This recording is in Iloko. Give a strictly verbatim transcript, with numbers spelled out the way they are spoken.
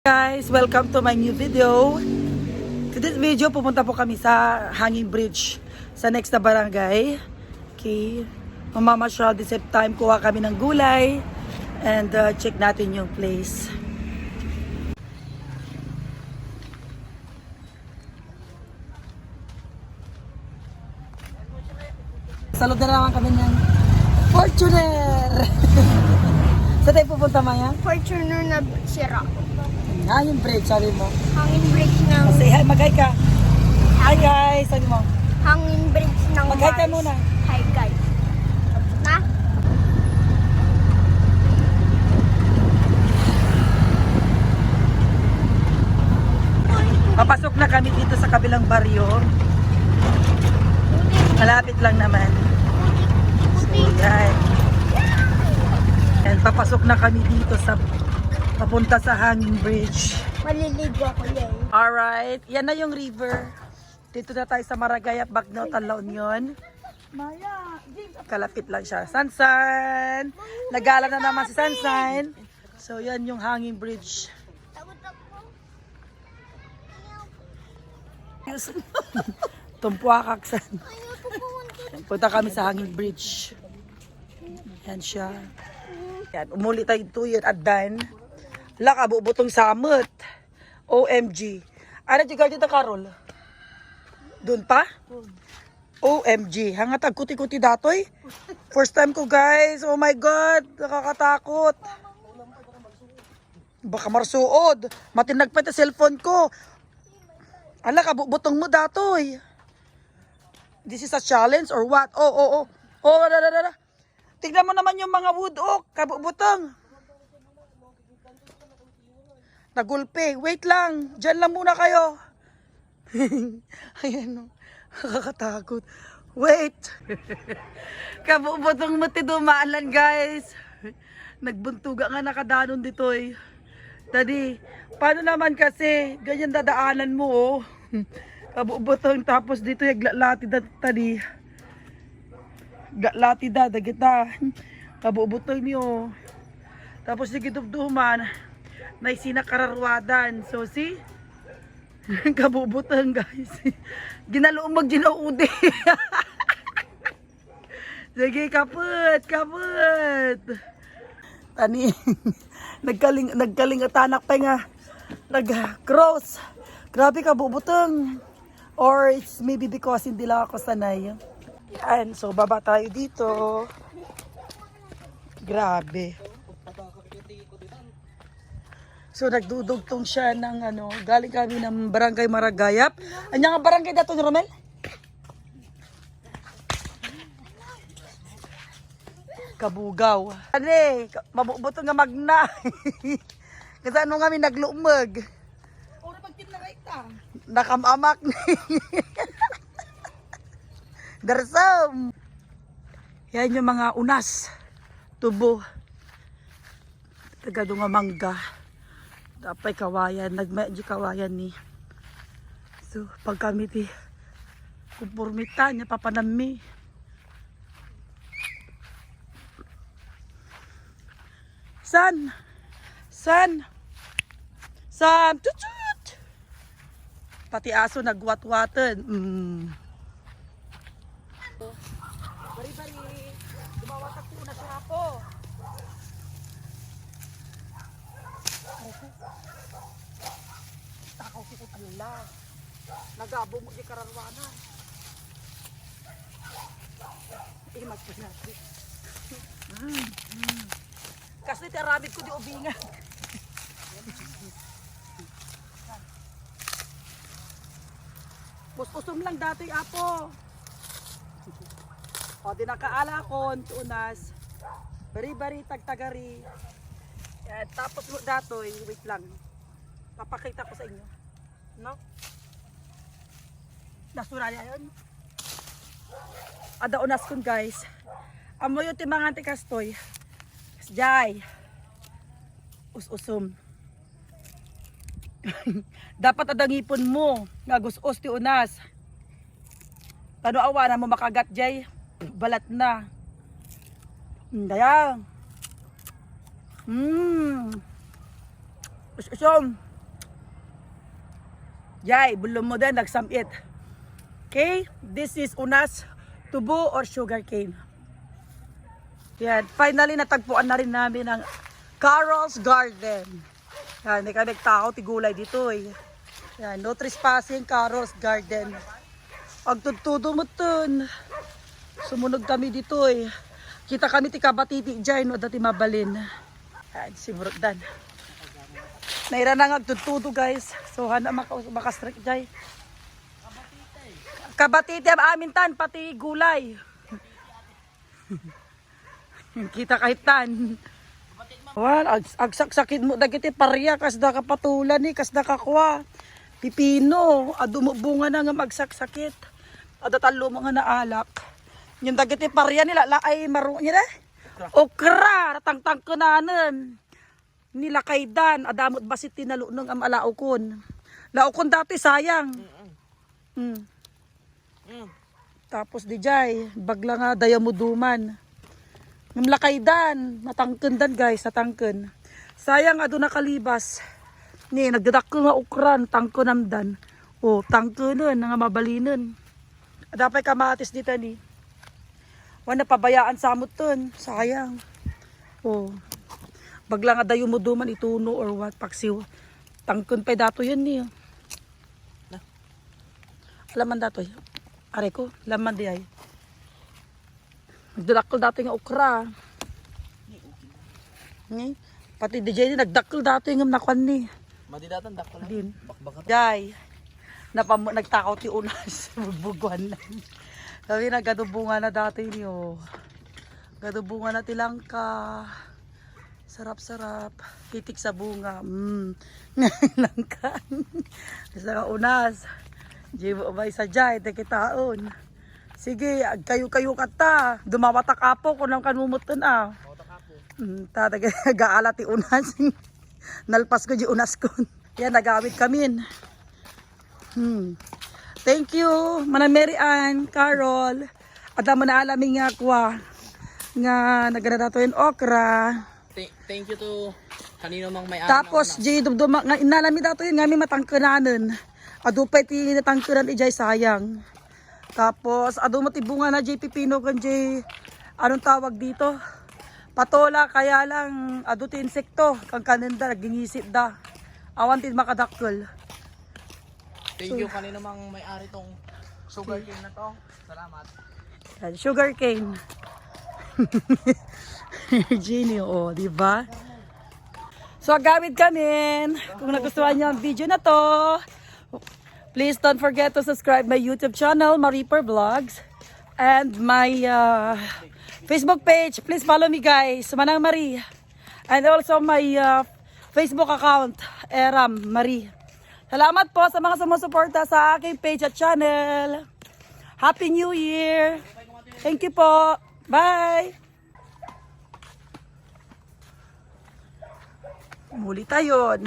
Guys, welcome to my new video. Today's video, pupunta po kami sa hanging bridge sa next na barangay. Okay. Mamamasyal, the same time, kuha kami ng gulay. And uh, check natin yung place. Salud na naman kami niyan. Fortuner! Sa tayo pupunta, Maya? Fortuner na sira. Ah, yung bridge, sabi mo. Hanging bridge ng... Say hi, mag-hi ka. Hi, guys, sabi mo. Hanging bridge ng... Mag-hi ka Mars. Muna. Hi, guys. Na? Papasok na kami dito sa kabilang baryo. Malapit lang naman. So, yan. And papasok na kami dito sa papunta sa hanging bridge. Maliligo ako yan. Alright. Yan na yung river. Dito na tayo sa Maragayap, Bagno, La Union. Kalapit lang siya. Sansan! Nagala na naman si Sansan. So, yan yung hanging bridge. Tumpuakak, San. Punta kami sa hanging bridge. Yan siya. Yan, umuli tayo dito, yan, adan. Hala, kabubutong samot. O M G. Ano, di ka dito, Carol? Doon pa? O M G. Hanga tagkuti-kuti datoy. First time ko, guys. Oh my God. Nakakatakot. Baka marsuod. Matinag pa iti cellphone ko. Ala, kabubutong mo datoy. This is a challenge or what? Oh, oh, oh. Oh, da, da, da, da. Tignan mo naman yung mga wood oak. Kabubutong. Nagulpi. Wait lang. Diyan lang muna kayo. Ayan, oh. Nakakatakot. Wait. Kabubutong mo ti dumalan, guys. Nagbuntuga nga nakadanon ditoy. Daddy, paano naman kasi? Ganyan dadaanan mo, oh. Kabubutong, tapos dito yung aglalati da, tadi. Aglalati da, dagita. Kabubutong niyo. Tapos sige, dubduman. Naisina kararwadan. So, see? Kabubutang, guys. Ginaluong magginaudi. Sige, kaput, kaput. Tani, nagkaling, nagkalingatanak pa nga. Nag-cross. Grabe, kabubutang. Or it's maybe because hindi lang ako sanay. Yan, so baba tayo dito. Grabe. So, nagdudugtong siya ng ano, galing kami ng Barangay Maragayap. Anya nga barangay dato ni Romel? Kabugaw. Ane, ka-, mabubuto nga magna. Kasi ano nga mi naglumag. Ora pag tinnaray ta. Nakamamak ni. Darsam. Yan yung mga unas. Tubo. Tagado nga mangga. Tapay kawayan, nagmay di kawayan ni. So, pag kami ti kumpormita niya, papanammi. San? San? San? Tutut! Pati aso nagwatwaten. Mm. Bari-bari, dumawat ako na siya po. Aray ko. Takaw si Kutala. Nagabo mo di kararwana. Eh, magpinati. Mm, mm. Kasi ti aramid ko di ubingan. Us-usom lang datoy, apo. O, di nakaala akon, tunas. Bari-bari, tagtagari. Yan, tapos mo datoy, wait lang. Papakita ko sa inyo. No? Nasura niya yun. Ada unas kun, guys. Amoyo ti mangan ti kastoy. Jay. Us-usom. Dapat ada ngipon mo nga gus-os ti unas. Tano awana mo makagat jay balat na. Mm, daya. Mm. Us-usom. Jay, bulong mo din, nagsam-it. Okay? This is unas, tubo or sugar cane. Yan. Finally, natagpuan na rin namin ang Carol's Garden. Yan, may kami tao, ti gulay dito eh. Yan, no trespassing, Carol's Garden. Agtudtudo mo ton. Sumunog kami dito eh. Kita kami ti kabatiti dyan, no, dati mabalin. Yan, si Burutdan. Naira na nga agtudtudo, guys. So, hana maka-, makastrek jay. Kabatiti am amin tan, pati gulay. Kita kay tan. Wan, ag-, agsaksakit mo dagiti paria, kasda kapatulan ni, kasda kakua. Pipino, adu mo bunga na nga magsaksakit. Ada tallo mga naalak. Yung dagiti paria nila, la ay maru-, nila? Okra, tangtangkenanen. Nilakaydan, adamot basit ti nalunong am alaukon. Laukon dati, sayang. Mm. Mm. Tapos dijay, bagla nga dayamuduman. Ngem lakaydan, natangkendan guys, natangken. Sayang adu nakalibas. Ni, nagdadakkel nga ukran, tangkenamdan. O, tangkenen, nga mabalinen. Adda pay kamatis dita ni. Wan, napabayaan samot ton. Sayang. O. Bagla nga dayamuduman ituno or what, paksiw. Tangken pay dato yan ni. Alam man datoy. Aray ko, alam man di ay. Nagdadakkel datoy nga okra. Ni, pati di jay ni nagdakkel datoy ngem nakuan ni. Madi datan dakkel. Din. Bakbaka to. Jay. Napam-, nagtakaw ti unas. Bugbugwan na. Sabi na, gadubunga na datoy niyo. Gadubunga na ti langka. Sarap-sarap. Hitik sa bunga. Mm. Langka. Sa unas. Jibo bay sa jay, ti kitaon. Sige, agkayo-kayo kata. Dumawatak apo, kunang kanumutan ah. Mm, ta, taga-, gaala ti unas. Nalpas ko di unas ko. Yan, nagawid kami. Hmm. Thank you, Manang Mary Ann, Carol. At naman na alami nga akwa nga nagana dato yung okra. Thank, thank you to kanino mang may Tapos, ano, J, dumduma, nga inalami dato yun nga may matangkenanen. Adu pa iti natangkenan, ijay sayang. Tapos, adu mo ti bunga na, J, pipino kan J, anong tawag dito? Patola, kaya lang, adu ti insekto, kan kanenda, nagingisit da. Awan ti makadakkel. Thank you kanino mang may-ari tong sugar cane na to. Salamat. Yan, sugar cane. Genie, oh, di ba? So, agawid kami. Kung nagustuhan niyo ang video na to, please don't forget to subscribe my YouTube channel, Marie Per Vlogs, and my uh, Facebook page. Please follow me, guys. Manang Marie. And also my uh, Facebook account, Eram Marie. Salamat po sa mga sumusuporta sa aking page at channel. Happy New Year! Thank you po! Bye! Muli tayo.